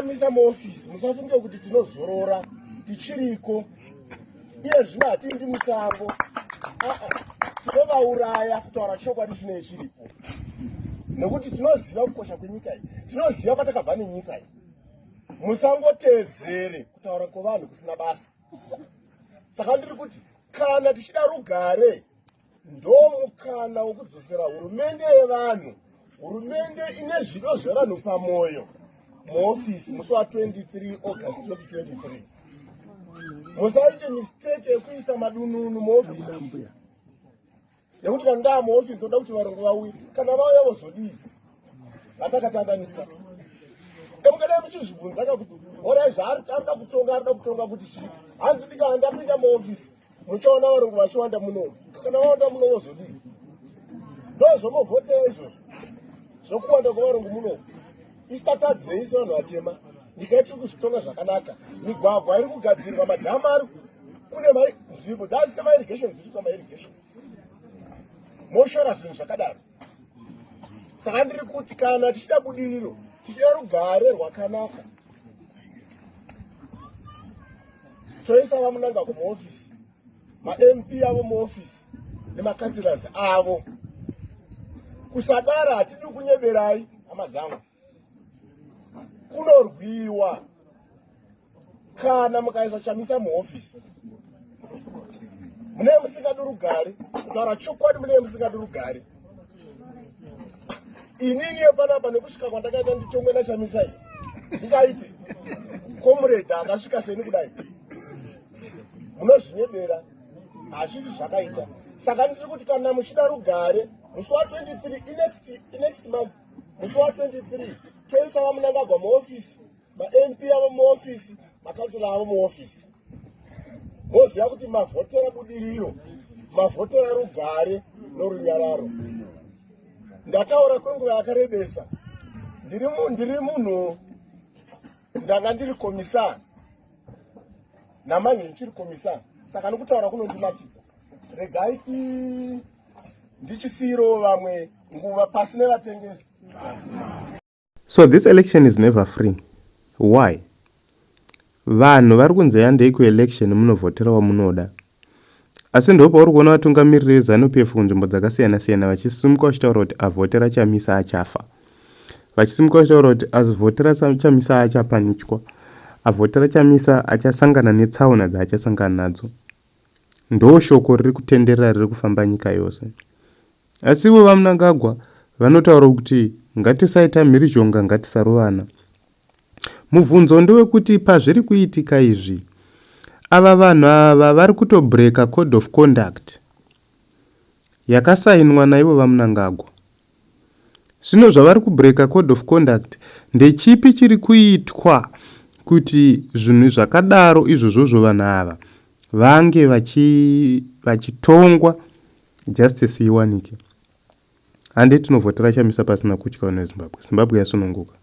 Chamisa muofisi, musafunge kuti tinozorora, tichiriko. Iye zvino hatindi musango, tinovauraya. Kutaura chokwadi chinee chiripo, nekuti tinoziva kukosha kwenyika iyi, tinoziva kwatakabva nenyika iyi. Musangoteedzere kutaura kwevanhu kusina basa. Saka ndiri kuti kana tichida rugare, ndomukana wekudzosera hurumende yevanhu, hurumende ine zvido zvevanhu pamwoyo, muofisi musi wa23 August 2023. Musaite mistake yekuisa madununu muofisi, nekuti kana ndaa muofisi ndoda kuti varungu vauye. Kana vauya vozodii? Vatakatandanisa emukadai muchizvibvunza ka kuti orai zvaari arikuda kutonga, arikuda kutonga kuti chii? Hanzi ndikana ndapinda muofisi, muchaona varungu vachiwanda munomu. Kana vawanda muno vozodii? Ndo zvomovhotera izvozvo zvokuwanda kwevarungu munomu? Isi tatadzei sevanhu vatema? Nyika yedu tiri kuzvitonga zvakanaka, migwagwa iri kugadzirwa, madhamu ari kune, nzvimbo dzasina mairrigation dziri kuitwa mairrigation, moshora zvinhu zvakadaro. Saka ndiri kuti kana tichida budiriro, tichida rugare rwakanaka, toisa vaMnangagwa muofisi, maMP avo muofisi nemacouncillors avo. Kusadara, hatidi kunyeberai hama dzangu, kunorwiwa. Kana mukaisa Chamisa muhofisi, munee musingadi rugare. Kutaura chokwadi, munee musingadi rugare. Inini yepanapa, nekusvika kwandakaita nditongwe naChamisa iyi, ndingaiti comrade akasvika seni kudai? Munozvinyebera, hazvisi zvakaita. Saka ndiri kuti kana muchida rugare, musi wa23, inext month, musi wa23, toisa vaMnangagwa muofisi, maMP avo muofisi, makansela avo muofisi, moziva kuti mavhotera budiriro, mavhotera rugare norunyararo. Ndataura kwenguva yakarebesa. Ndiri munhu ndanga ndiri commissar, namanje ndichiri commissar, saka nokutaura kunondinakidza. Regai ti ndichisiyirawo vamwe nguva. Pasi nevatengesi! So this election is never free. Why? Vanhu vari kunzi handei kuelection munovhotera wamunoda, asi ndo pauri kuona vatungamiriri veZANU PF kunzvimbo dzakasiyana-siyana vachisimuka vachitaura kuti avhotera Chamisa achafa, vachisimuka vachitaura kuti avhotera Chamisa achapanichwa, avhotera Chamisa achasangana netsaona dzaachasangana nadzo. Ndo shoko riri kutenderera, riri kufamba nyika yose. Asi ivo vaMnangagwa vanotaura kuti ngatisaita mhirizhonga, ngatisarovana. Mubvunzo ndewekuti pazviri kuitika izvi, ava vanhu ava vari kutobreaka code of conduct yakasainwa naivo vaMnangagwa. Zvino zvavari kubreaka code of conduct, ndechipi chiri kuitwa kuti zvinhu zvakadaro izvozvozvo, vanhu ava vange vachitongwa, justice iwanike? Hande tinovhotera Chamisa pasina kutya, vanhu veZimbabwe. Zimbabwe yasununguka.